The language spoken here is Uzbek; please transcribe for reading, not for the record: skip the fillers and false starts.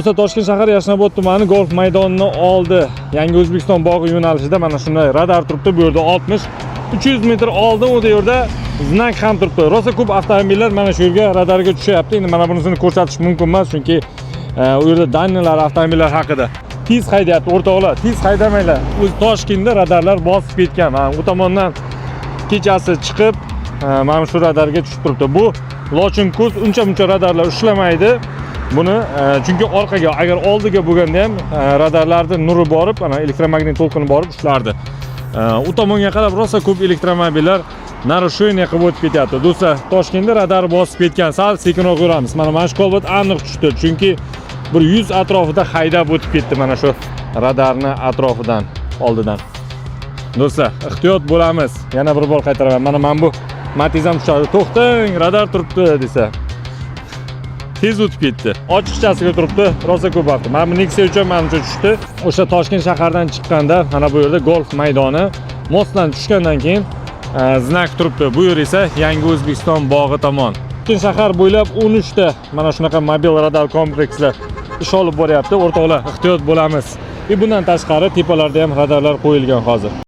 Do'stlar, Toshkent shahar Yashnobod tumani golf maydonini oldi. Yangi O'zbekiston bog'i yo'nalishida mana shunday radar turibdi. Bu yerda 60 300 metr oldin u yerda znak ham turibdi. Rosa ko'p avtomobillar mana shu yerga radarga tushyapti. Endi mana bunisini ko'rsatish mumkin emas, chunki u yerda данные lar avtomobillar haqida. Tez haydayapti o'rtoqlar, tez haydamanglar. O'zi Toshkentda radarlar bosib ketgan. Mana u tomondan kechasi chiqib, mana shu radarga tushib turibdi. Bu lochin ko'z uncha muncha radarlar ushlamaydi. Buni chunki orqaga, agar oldiga bo'lganda ham radarlarni nuri borib, ana elektromagnit to'lqini borib ushlardi. U tomonga qarab rosa ko'p elektromobillar нарушение qilib o'tib ketyapti. Do'stlar, Toshkentda radar bosib ketgan, sal sekinroq yuramiz. Mana shu Cobalt aniq tushdi, chunki bir 100 atrofida haydab o'tib ketdi mana shu radarni atrofidan, oldidan. Do'stlar, ehtiyot bo'lamiz. Yana bir bor qaytaraman. Mana bu Matiz ham tushadi. "To'xtang, radar turibdi" desa. Tez o'tib ketdi. Ochiqchasiga turibdi, rosa ko'p vaqt. Mana bu Nexia uchun manimcha tushdi. O'sha Toshkent shahardan chiqqanda mana bu yerda golf maydoni, мост dan tushgandan keyin znak turibdi. Bu yer esa Yangi O'zbekiston bog'i tomon. Toshkent shahar bo'ylab 13 ta mana shunaqa mobil radar komplekslar ish olib boryapti. O'rtoqlar, ehtiyot bo'lamiz. И bundan tashqari tepalarda ham radarlar qo'yilgan hozir.